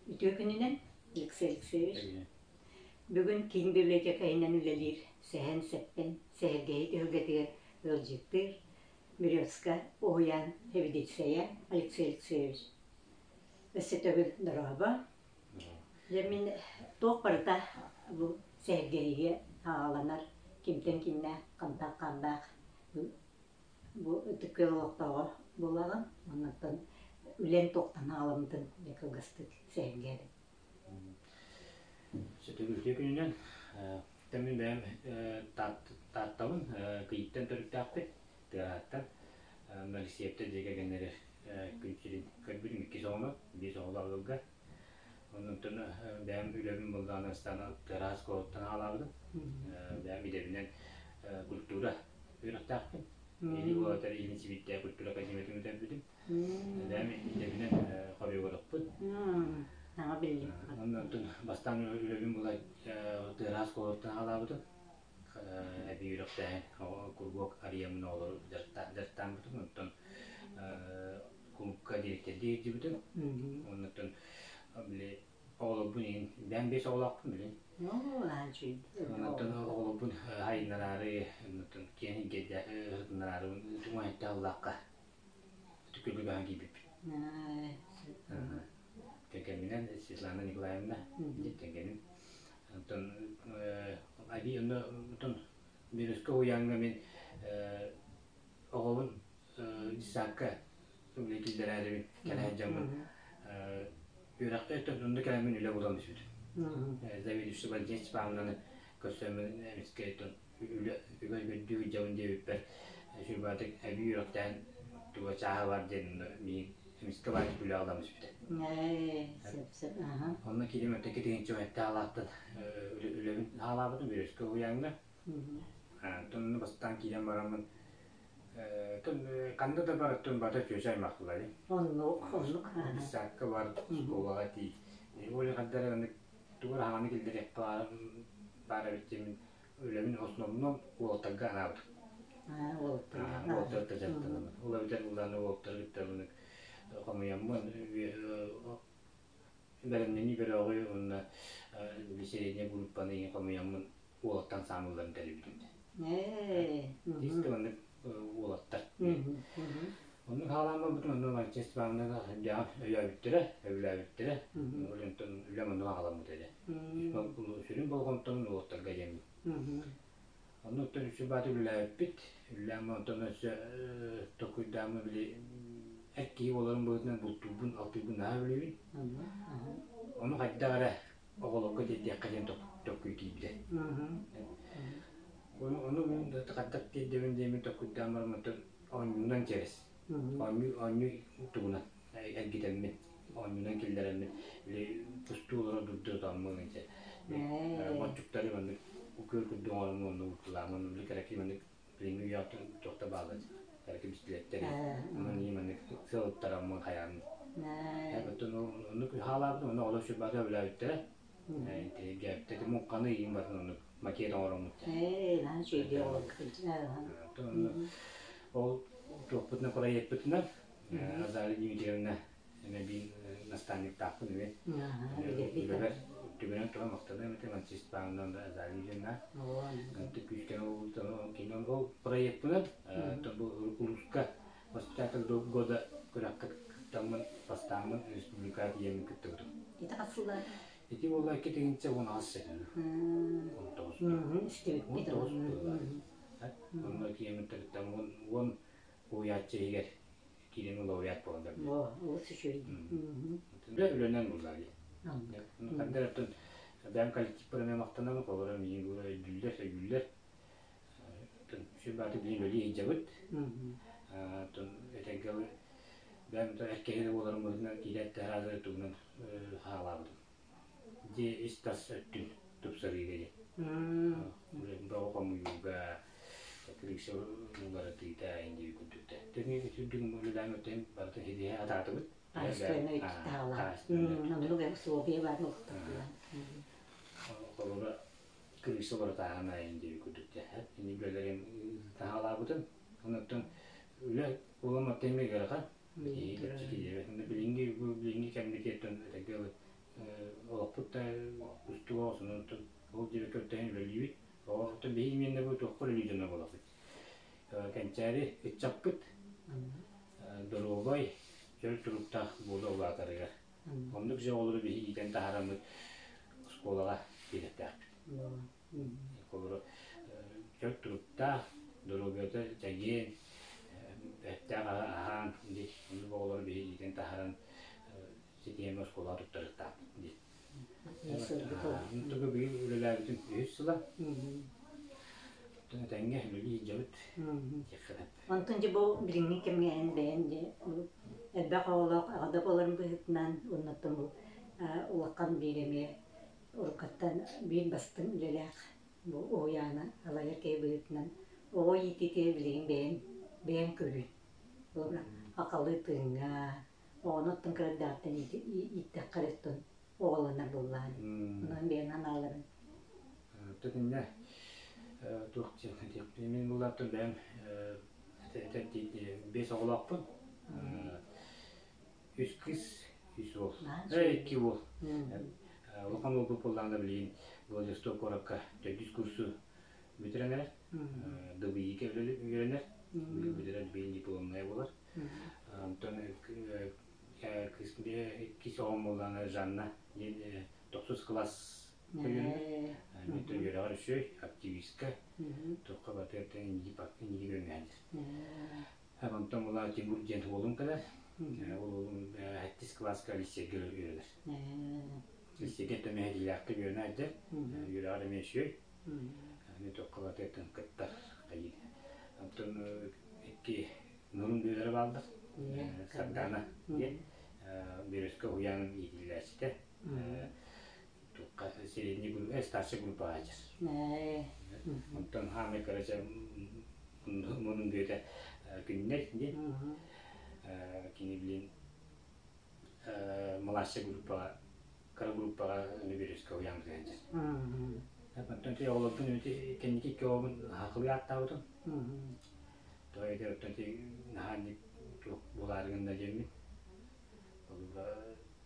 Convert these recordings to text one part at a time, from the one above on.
Үтүө күнүнэн, Алексей Алексеевич. Бүгүн киин библиотека иһинэн үлэлиир Сэһэн Сэппэн сэһэргэһии түһүлгэтигэр ыалдьыттыыр Березка уһуйаан сэбиэдиссэйэ Алексей Алексеевич. Өссө төгүл дорообо. Дьэ мин туох барыта бу сэһэргэһиигэ аҕаланар кимтэн кимнээх, хантан ханнаах бу Ытык Күөл олохтооҕо буолаҕын. Оннуттан үлэҥ туохтан аҕаламмытын дьэ кылгастык сэһэргээбит. Сөтөгүлтүө күнүнэн мин бэйэм Тааттабын, Кыйыттан төрүттээхпит, Тыараһаттан. Алексеевтар дьиэ кэргэннэрэ күн сирин көрбүтүм иккис оҕону, биэс оҕолоох ыалга. Онтон бэйэм үлэбин буллаҕына ыстаана Тыараһа оскуолаттан аҕалаабытым. Бэйэм идэбинэн культура үөрэхтээхпин. Или уолаттар илин Сибиирдээҕи культура академиятын бүтэрбитим. Бэйэм идэбинэн хореографпын. Саҥа биллим. Онтон бастаан үлэбин була Тыараһа оскуолаттан аҕалаабытым. Эбии үөрэхтээһин кургуок арыйаммын оҕолору дьарыктааммытым. Онтон кулуупка дириэктэрдии сылдьыбытым. Оннуттан били оҕолорбун иһин бэйэм биэс оҕолоохпун билин. Онтон оҕолорбун хайыннараары, оннуттан киэҥ сытыннараары туҥаһыттан ыллаахха түкүлүк аһан киирбиппит. Кэргэмминэн Светлана Николаевна кэргэним. Онтон аби онно онтон Березка уһуйааҥҥа мин оҕобун десантка үлэ киллэрээрибин кэлэ сылдьаммын үөрэххэ өттөн онно кэлэммин үлэ булан түспүтүм. Заведующий Валентина Степановнаны көрсөммүн эмискэ өттөн үлэ үгэн көрдүү сылдьабын диэбиппэр сүрбаатык эбии үөрэхтээн туга чааһа бар диэн миигин эмискэ баайдык үлэ ылан түспүтэ. Онно киирим өттө китигинчи алааттан үлэбин хаалаабытым Березка уһуйааҥҥа. Онтон бастаан киирэн бараммын ханна да барыттын бата чүөчэ аймахтылар. Оннук, оннук. Десантка бар, школаҕа тиий. Оля ханна эрэ тугу эрэ хааны киллэриэххэ баар эбит диэммин үлэбин основном уолаттарга анаабытым. Уолаттарга. Уолаттарга дьарыктанаммын. Ол эбэтэр улаана уолаттары кытта хомуйаммын бэлэмнэнии бөлөҕү уонна средняя группаны хомуйаммын уолаттан саамылларын тэрийбитим. Истэ маннык уолаттар. Оннук хаалаан барбытым, онно Мария Степановна өйөөбүттэрэ, өбүлээбиттэрэ. Онтон үлэм онно аҕаламмыт этэ. Сүрүн болҕомтом уолаттарга диэммин. Онно оттон үчүгэй бааты үлэлээбиппит. Үлэлээн онтон өссө толкуйдааммын били эр киһи буоларым быһыытынан бултуурбун, алтыырбын наһаа сөбүлүүбүн. Ону хайдах эрэ оҕолорго тиэрдиэххэ диэн толкуй киирдэ. Ону мин хайдах тиэрдэбин диэммин толкуйдаан баран оттон оонньуунан чэрэс. Оонньуу оонньуу тугунан эргитэммин, оонньуунан киллэрэммин били тустуу олорон дурдутаммын инчэ мончуктары маннык күөл курдук оҥороммун онно уурталааммын били кэрэки маннык билиҥҥи үйэҕэ туох да баалла кэрэки бистилиэттэр онон ии маннык сыалыттараммын хайааммын оттон оннук хаалаабытым онно оҕолор сүрбаата өбүлээбиттэрэ интириэһиргээбиттэр муҥханы иин батын оннук макет оҥороммут ол туохпутунан проекпытынан Азалия Дмитриевна эмэ биир наставниктаахпын үһү. Үлэбэр түбүнэн туран махтаныам этэ Мансис Павловна Азалия Дмитриевна. Күүскэ кини ол проекпынан бу улууска воспитатель года күрэххэ кыттаммын бастааммын республикаҕа тиийэммин кыттыбытым. Ити хас сыллаата? Ити буолла 2018 сыл. 19. 19 Онно тиийэммин кыттаммын уон уһуйааччы иһигэр киирэн улауйаат буолан көрбүт. Олус үчүгэй. Үлэ үлэнэн буллар дии. Ханна эрэ бэйэм коллективпар эмиэ махтанабын, холобура миигин өйдүүллэр, өйүүллэр. Сүр бааты билин үлэлии сылдьабыт. Этэргэ бэйэм эр киһи буоларым быһыытынан киирээт да тугунан хаалаабытым. Дьиэ ис-тас өттүн тупсарыыга диэн. Бөҕү хомуйууга, крыша уларытыыта индии курдук Төнү үрдүк үлэлээн өттүн барытын ситиһэ атаатыбыт. Хаачыстыбаннай таһаалаах. Оннук условия баар буолуохтаах. Холобура, крыша уларытааһына индии курдук Ини үлэлэрин таһаалаабытым. Онуттан үлэ улам оттон ыарахан. Билиҥҥи билиҥҥи кэмҥэ тиэртэн этэргэ кытта устуга оҕосунан ол диэбэккэ өттөһөн үлэлиибит. Оттон биһиги именно бу туохха үлэлии дьоно буолабыт. Кэнчээри ыччаппыт доруобай, чөл туруктаах буола улаатарыгар. Оннук дьэ оҕолору биһиги иитэн таһаараммыт оскуолаҕа биэриэхтээхпит. Холобура, чөл туруктаах, доруобуйата чэгиэн, эттээх аһаан, оннук оҕолору биһиги иитэн таһааран ситиһэн оскуолаҕа туттарыахтаахпыт дии. Тугу биир үлэлээбитим үһүс сыла. Оттон этэҥҥэ үлэлии сылдьабыт диэххэ сөп. Онтон дьэ бу билиҥҥи кэмҥэ эн бэйэҥ дьэ элбэх оҕолоох аҕа да буоларын быһыытынан уонна бу улахан биир эмиэ уруккаттан биир бастыҥ үлэлээх бу уһуйааны алайар киһи быһыытынан оҕо иитиитигэр билигин бэйэҥ бэйэҥ көрүүн. Акалыы тыыҥҥа, оҕону оттон кыра эрдэҕиттэн ииттэххэ эрэ оттон оҕолонор буоллаҕа дии. Онон бэйэҥ анааларын. Тэтиннэ туох диэн мин булааттан бэйэм биэс оҕолоохпун. Үс кыыс, үс уол. Икки уол. Улахан уолбут буоллаҕына билигин Владивосток куоракка төрдүс курсу бүтэрэн эрэр. ДВИ-гэ үөрэнэр. Бүтэрэн билигин дипломная буолар. Онтон кыыс иккис оҕом буоллаҕына Жанна диэн тохсус кылаас үөрэнэр. Үөрэҕэр үчүгэй, активистка. Туохха барытыгар инники көрүҥҥэ Онтон була Тимур диэн уолум кэлэр. Ол уолум сэттис кылааска лиссиэйгэ үөрэнэр. Лиссиэйгэ төмөһүллээхтик үөрэнээччи. Үөрэҕэр эмиэ үчүгэй. Аны туохха барытыттан кыттар. Онтон икки нурун бүөлэрэ бааллар. Сардаана диэн Березка уһуйаанын иитиллээччитэ. Туохха средний группа, старший группаҕа сылдьар. Онтон хаамай короче мунун бүөтэ күннэр диэн кини билин младший группаҕа кыра группаҕа Березка уһуйаан сылдьар. Онтон ти оҕолорбун кэнники икки оҕобун хахылыы ааттаабытым. Тоҕо этэр оттон ти наһаа туох буолаары гынна диэммин.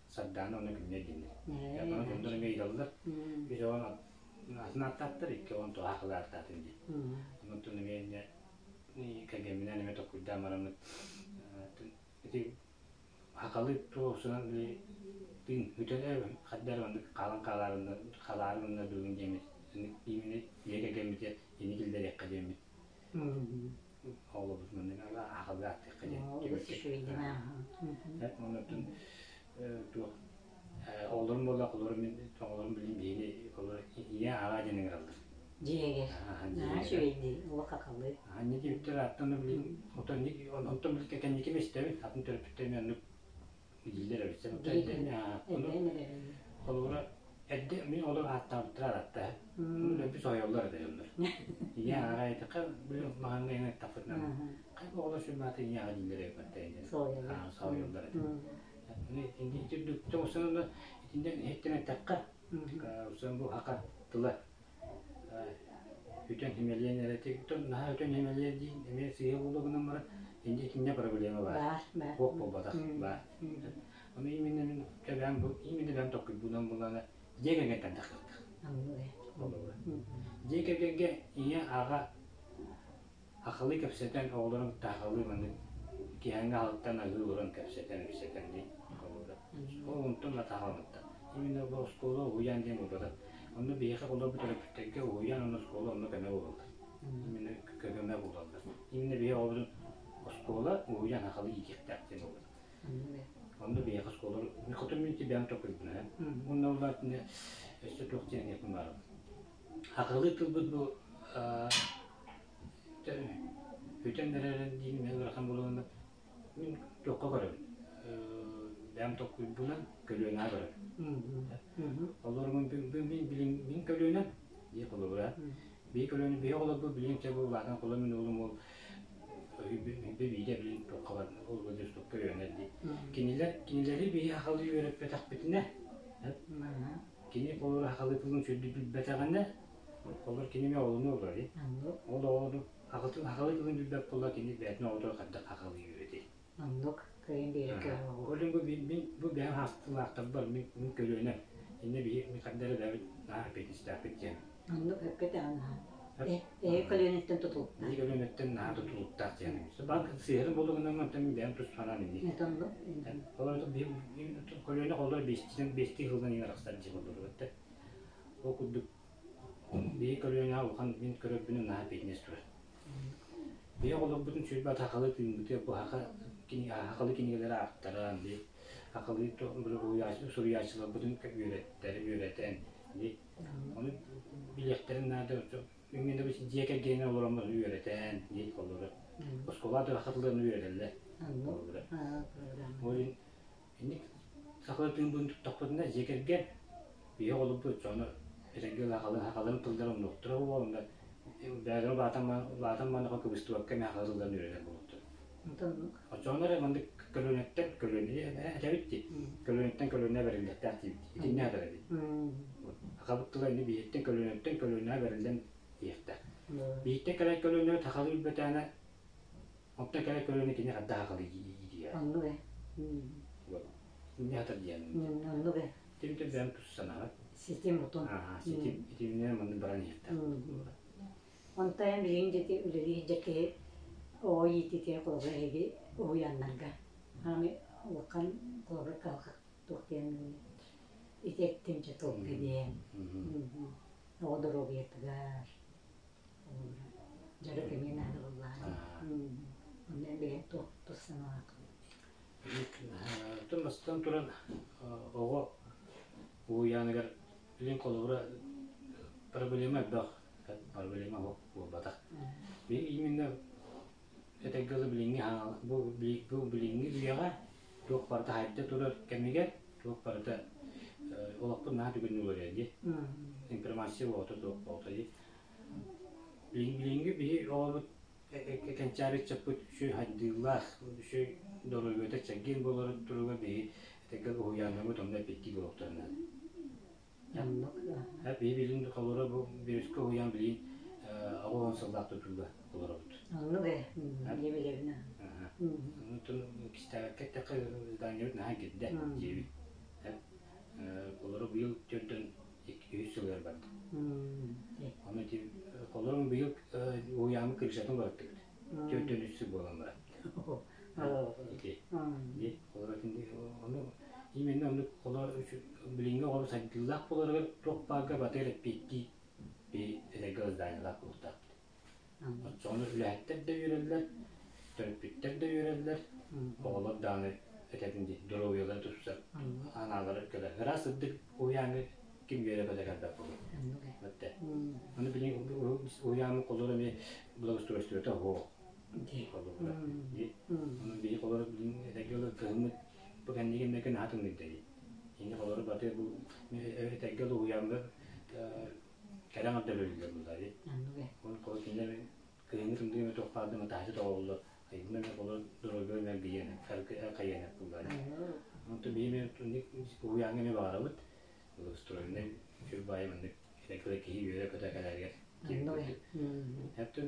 Сардаана уонна Күннэй диэннэр. Онон дьоннор эмиэ ыйыталлар. Үс оҕон атын ааттааттар, икки оҕон туһаахылы ааттаатын диэн. Онтон эмиэ инньэ кэргэмминээн эмиэ толкуйдаан бараммыт ити хахалы туохсунан били тыын бүтэн хаддар маннык хаалан хаалаарынна халаарынна дугун диэммит именно дьиэ кэргэммитигэр ини киллэриэххэ диэммит оҕолорбут маннык хахалы ааттыахха диэн онтон туох оҕолорум буолла оҕолорум мин оҕолорум билин биһини олор ийэ аҕа диэн ыҥыраллар Дьиэгэр. Наһаа үчүгэй дии, олох хахалыы. Анньа диэбиттэр аттан билин отон онтон билин кэнники истэбин атын төрөппүттэрим оннук дииллэр эбит. Холобура эрдэ мин олор ааттаабыттара аратта. Өлбүт соһуйаллар этэ дьоннор. Ийэ аҕа этиххэ билин маһаҥҥа эҥин эттэхпитинэ хайа оҕолор сүрмаата ийэ аҕа дииллэр эбит соһуйаллар этэ. Итинтэн иһиттэн эттэххэ бу хака тыла Үтэн химэлиэн эрэ наһаа үтэн химэлиэн диин эмиэ сыыһа буолуо гынан баран инде итиннэ проблема баар. Баар, баар. Суох буолбатах, баар. Ону именно мин тэбээн бу именно бэйэм толкуйбунан буллаҕына дьиэ кэргэнтэн тахсыахтаах. Холобура. Дьиэ кэргэнгэ ийэ аҕа Хахалыы кэпсэтэн, оҕолорун кытта хахалыы маннык киһэҥҥэ аһылыктан аһыы олорон кэпсэтэн, ипсэтэн дии холобура. Ол онтон да таһаламмыттар. Именно бу оскуола уһуйаан диэн буолбатах. Онно биһиэхэ олорбут төрөппүттэргэ уһуйаан уонна оскуола онно көмө буолаллар. Именно көмө буолаллар. Именно биһиги оҕобутун оскуола, уһуйаан хахалыы иитиэхтээх диэн буолбатах. Онно биһиэхэ оскуола хотун мин бэйэм толкуйбун ээ. Уонна ол өссө туох диэн этиэхпин баҕарабын. Хахалыы тылбыт бу Бүтэн эрэрин диин мин ыарахан буолуонна мин туохха көрөбүн бэйэм толкуйбунан көлүөнэҕэ көрөбүн. Олору мин билин мин көлүөнэм дии холобура биһи көлүөнэ биһи оҕолорбут билигин чэ бу улаатан холо мин уолум уол биирэ билин туохха бар ол Владивостокка үөрэнэр дии. Кинилэр кинилэри биһи хахалыы үөрэппэтэхпитинэ кини холобура хахалыы тылын сүрдүк билбэтэҕинэ Олор кини эмиэ оҕолону олорор Ол оҕолору аҕатын хахалыы тылын билбэт буолла кини бэйэтин оҕотугар хайдах хахалыы үөрэтий? Оннук кыайан биэрэ Ол иһин бу мин бу бэйэм хаастылаахтарбар мин мин көлүөнэм. Итиннэ биһи хардары бэйэбит наһаа эппиэтинэстээхпит диэн. Оннук өккө даҕаны Эһи көлүөнэттэн тутулуктаах. Эһи көлүөнэттэн наһаа тутулуктаах диэн. Баан сыһыарын буолугунан онтон мин бэйэм тус санаам инник. Ол биһи көлүөнэ холлор биэстинэн биэстии сылынан иҥэр арахсар дьиэ боллуругатта. Ол курдук биһи көлүөнэҕэ улахан мин көрөрбүнэн наһаа эппиэтинэс турар. Биһи оҕолорбутун сүүрбэ сахалыы тыыммытыгар бу саха сахалыы кинигэлэри аахтаран, сахалыы суруйааччыларбытын үөрэттэр, үөрэтэн, ону билиэхтэрин наада именно дьиэ кэргэнинэн олороммут үөрэтэн, олору оскуола да саха тылын үөрэтэллэр. Ол иһин Инник сахалыы тыынбын туттахпытына дьиэ кэргэн биһи оҕолорбут дьону этэргэ сахалыы сахаларын тылларын умнуохтара буолуо онно бэйэлэрин улаатан улаатан маныха кыбыстыбакка эмиэ сахалыы тылларын үөрэтэр буолуохтара. Оччоҕуна эрэ маннык көлүөнэттэн көлүөнэ этэбит дии көлүөнэттэн көлүөнэ бэриллиэхтээх диибит итиннэ этэр эбит. Сахабыт тыла ини биһиттэн көлүөнэттэн көлүөнэҕэ бэриллэн иһиэхтээх. Биһиттэн кэлэр көлүөнэбит сахалыы билбэтэҕинэ Онтон кэлэр көлүөнэ кини хайдах акылы иитиэ. Оннук ээ. Инньэ хатар диэн. Оннук ээ. Тим бэйэм тус санаабат. Ситим утун. Ситим итиннэ маннык баран иһиэхтээх. Онтон билигин дьэти үлэлии сылдьар киһи оҕо иитиитигэр холобура эһиги уһуйааннарга хаамый улахан холобура кыһалҕа туох диэн ити эттим дьэ толка диэн оҕо доруобуйатыгар Дьарык эмиэ наада буоллаҕа. Онно бэйэҥ туох тус санаалааххын? Оттон бастатан туран оҕо уһуйааныгар билин холобура проблема элбэх, проблема буолбатах. Именно этэргэ дылы билиҥҥи бу билиҥҥи үйэҕэ туох барыта хайда турар кэмигэр туох барыта олохпут наһаа түгэнник уларыйар дии. Информация оҕото туох оҕото дии. Билиҥҥи биһи оҕобут кэнчээри ыччаппыт үчүгэй хайдыылаах, үчүгэй доруобуйата чэгиэн буоларын туруга биһи этэргэ уһуйааннарбыт онно эппиэттиир буолуохтарын наада. Биһи билигин холобура бу Березка уһуйаан билигин 80 сыллаах тутууга олоробут. Оннук ээ, дьэ билэбин. Онтон кистээбэккэ эттэххэ зданиебыт наһаа кирдэ дьиэбит. Олору быйыл төрдөн үһүс сылыгар барда. Ону ити холорум быйыл уһуйааммыт крышатын уларыттыбыт. Төрдөн үс сыл буолан баран. Ити. Холор ону именно оннук холор билиҥҥи оҕолор сайдыылаах буоларыгар туох баарга батыар эппиэттии би этэргэ зданиелаах буолуохтаахпыт. Оччоҕуна үлэһиттэр да үөрэллэр, төрөппүттэр да үөрэллэр, оҕолор даҕаны этэбин дии, доруобуйалара тупсар, анаалара кэлэр. Ыраас сырдык уһуйааҥҥа ким үөрэ-көтө кэлбэт буолуо. Бэтте. Аны билигин уһуйааммыт холлоро эмиэ благоустройствота суох. Холлорура. Ону биһи холлоро билигин этэргэ дылы кыһыммыт бу кэнники эмнэргэ наһаа тымныйда дии. Инни холлоро баты бу этэргэ дылы уһуйааҥҥа кэрэ аҥардар өлөллөр буоллар Ол холо кинилэр кыһыҥҥы тымныыга туох баардыма таһыччы тоҕоллор. Айгына олор доруобуйа мэлгийэн хайыан буоллар. Онтон биһи уһуйааҥҥа эмиэ баҕарабыт. Устроенный сүр баайы маннык кэлэ киһи үөрэ-көтө кэлэригэр. Эптэн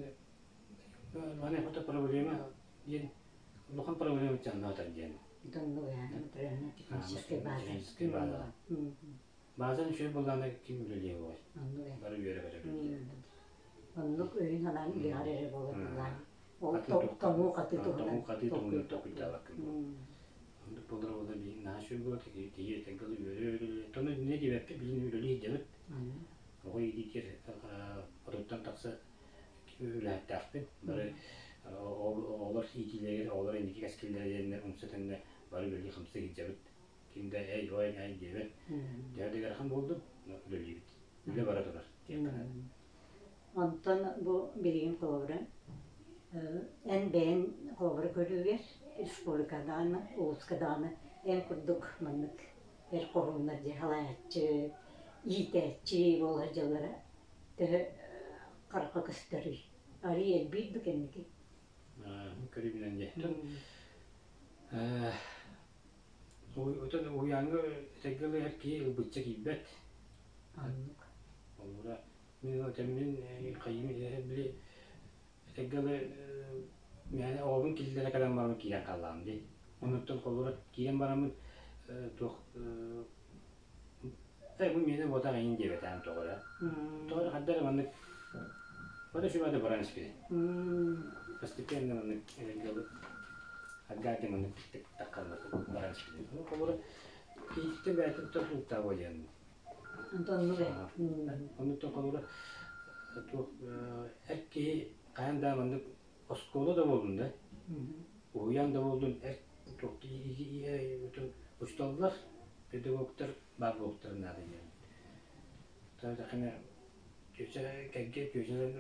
маны хото проблема диэн улахан проблема чаннаатар диэн. Техническэй база. Баазан үчүгэй буоллаҕына ким үлэлиэ буолуой? Бары үөрэ-көтө үлэлиир. Оннук өйүн санаан үлэҕэр эрэ буолар буоллаҕа. Ол тоҥуу хатыы туһунан тоҥуу хатыы туһунан толкуйдаабаккын Оннук буолар буолла билигин наһаа үчүгэй буолар киһи этэргэ дылы үөрэ-үөрэ тону инньэ диэбэппит билигин үлэлии сылдьабыт. Оҕо иитиитигэр отуттан тахса үлэһиттээхпин. Бары оҕолор иитиилэригэр оҕолор инники кэскиллэрэ диэннэр умса төннө бары үлэлии-хамсыы сылдьабыт. Ким да эй, ой, эй диэбэт. Төһө да ыарахан буоллун, үлэлиибит. Үлэ бара турар диэххэ наада. Онтон бу билигин холобура эн бэйэҥ холобура көрүүгэр республика даҕаны, улууска даҕаны эн курдук маннык эр хоһууннар дьэ халаайаччы, иитээччи буола сылдьаллара төһө харахха көстөрүй? Арыый элбиир ду кэнники? Көрүүбүнэн дьэ. Отон уһуйааҥҥа этэргэ дылы эр киһи ылбычча киирбэт. Оннук. Холобура, мин отэммин хайыым били этэргэ дылы мээнэ оҕобун киллэрэ кэлэн бараммын киирэн хааллаҕым дии. Онуттан холобура киирэн бараммын туох Э, бу миэнэ буотах эйин диэбэтээн тоҕо эрэ. Тоҕо эрэ хайда эрэ маннык бары сүбэдэ баран испитэ. Постепенно маннык эгэлгэлик аргаати маннык таххан баран испитэ. Ну, холобура, киһиттэн бэйэтин тутулуктаах буолуон. Онтон Оннуктан холобура, туох эр киһи хаһан да маннык оскуола да буоллун да, уһуйаан да буоллун, эр туох учууталлар, педагогтар баар буолуохтарын наада диэн. Тэхинэ түөсэ кэргэ түөсэнэн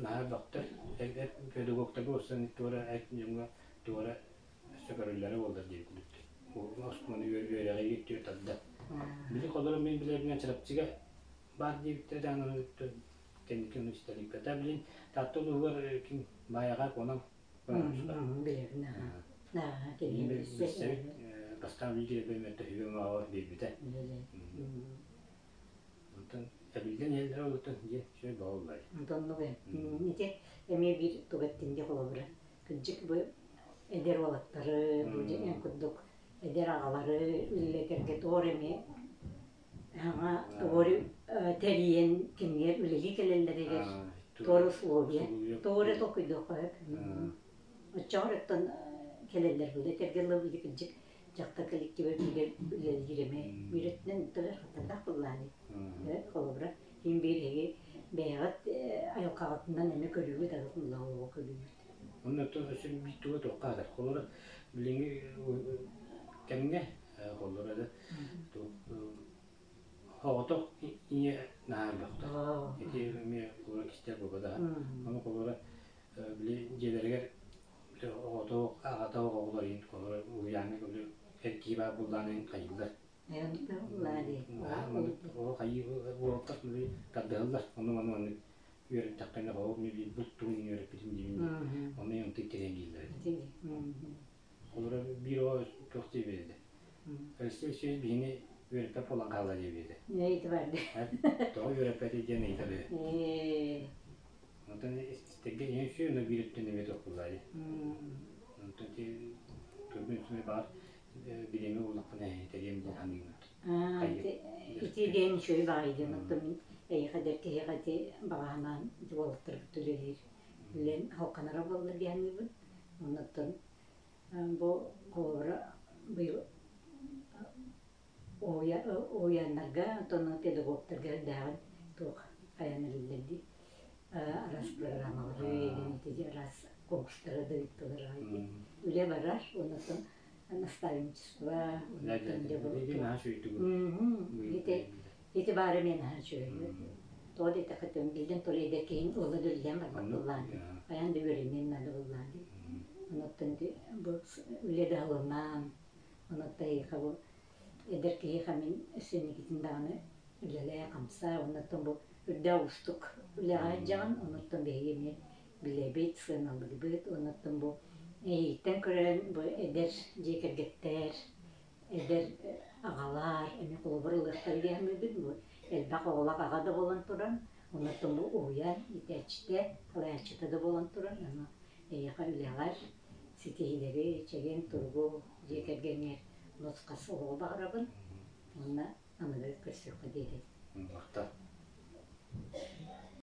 наһаа элбэхтэр. Педагогтарга уостан туора эр дьоҥҥо туора өссө көрүллэрэ буоллар диэн курдук. Оскуоланы үөрэҕи түө тарда. Били холоро мин билэрбинэн Чурапчыга баар диэбиттэрэ даҕаны кэнники ону истэликпэтэ. Билин Таатта улууһугар ким Баайаҕа Куонан Билэбин Билсэбит. Бастаан биир мөттө үбүм биэрбитэ. Онтон эбиллэн иһэллэрэ олуттан дьиэ үчүгэй баҕаллар. Онтон ити эмиэ биир тугаттин дии холобура. Кырдьык бу эдэр уолаттары, бу эн курдук эдэр аҕалары үлэлэтэргэ туор эмиэ Аҕа тугу тэрийэн кинилэр үлэлии кэлэллэригэр туора условия, туора толкуйдуохха сөп. Оччоҕор оттон кэлэллэр буолла. Этэргэ дылы кырдьык дьахтар коллектива бииргэ үлэлиир эмиэ биир өттүнэн ыттылар хаттардаах буоллаҕа дии. Холобура, ким биир эһиги бэйэҕит айылҕаҕытынан эмиэ көрүүгүт атын улахан оҕо көрүүгүт. Онно оттон өссө биир туга туохха аатар. Холобура, билиҥҥи кэмҥэ холобура да Оҕотох ийэ наһаа элбэхтэр. Ити эмиэ холобура кистэл буолбатаҕа. Ону холобура били дьиэлэригэр оҕотох, аҕата оҕолор иһин холобура уһуйааҥҥа эр киһи баар буоллаҕына иһин хайыыллар. Оҕо хайыы уолаттар тардыһаллар. Ону маны маннык үөрэттэххинэ оҕо булт тугун үөрэппитим диибин. Ону онтон кэлэн дииллэр этэ. Холобура биир оҕо туох диэбит этэ. Алексей Алексеевич биһини үөрэппэт буолан хаалла диэбит этэ. Ити барды. Тоҕо үөрэппэтий диэн ыйытар үһү. Онтон истэргэ ийэм үчүгэй, но биир өттүн эмиэ туох дии. Онтон ити турбун үчүгэй баҕар билиэми буллахпына этэриэм диэн саныыбын. Ити диэн үчүгэй баҕайы диэн оттон мин эйиэхэ эдэр киһиэхэ ити баҕаһынаан ити уолаттарбыт үлэлиир үлэм халханара буолла дии саныыбын. Оннуттан бу холобура быйыл уһуйааннарга, оттон педагогтарга эрдээҕин туох хайан эриллэр дии араас программалары ити араас конкурстары да ыыттылар үлэ барар оннуттан наставничество ити ити баара эмиэ наһаа үчүгэй тоҕо диэтэххэ биллэн турар эдэр киһиҥ ыла да үлэлээн барбат буоллаҕа дии хайаан да үөрэниэн наада буоллаҕа дии онуттан ити бу үлэ да аһылынан онуттан эйиэхэ бу эдэр киһиэхэ мин өссө инникитин даҕаны үлэлээ-хамсаа оннуттан бу үрдээх уустук үлэҕэ сылдьаҕын онуттан биһиги эмиэ билэбит сыаналыыбыт онуттан бу эйигиттэн көрөн бу эдэр дьиэ кэргэттэр эдэр аҕалар эмиэ холобур ылыахтара дии саныыбын бу элбэх оҕолоох аҕа да буолан туран онуттан бу уһуйаан иитээччитэ салайааччыта да буолан туран аны эйиэхэ үлэҕэр ситиһиилэри чэгиэн туругу дьиэ кэргэҥҥэр нус-хас олоҕу баҕарабын уонна аныгы көрсүөххэ диэри Махтал.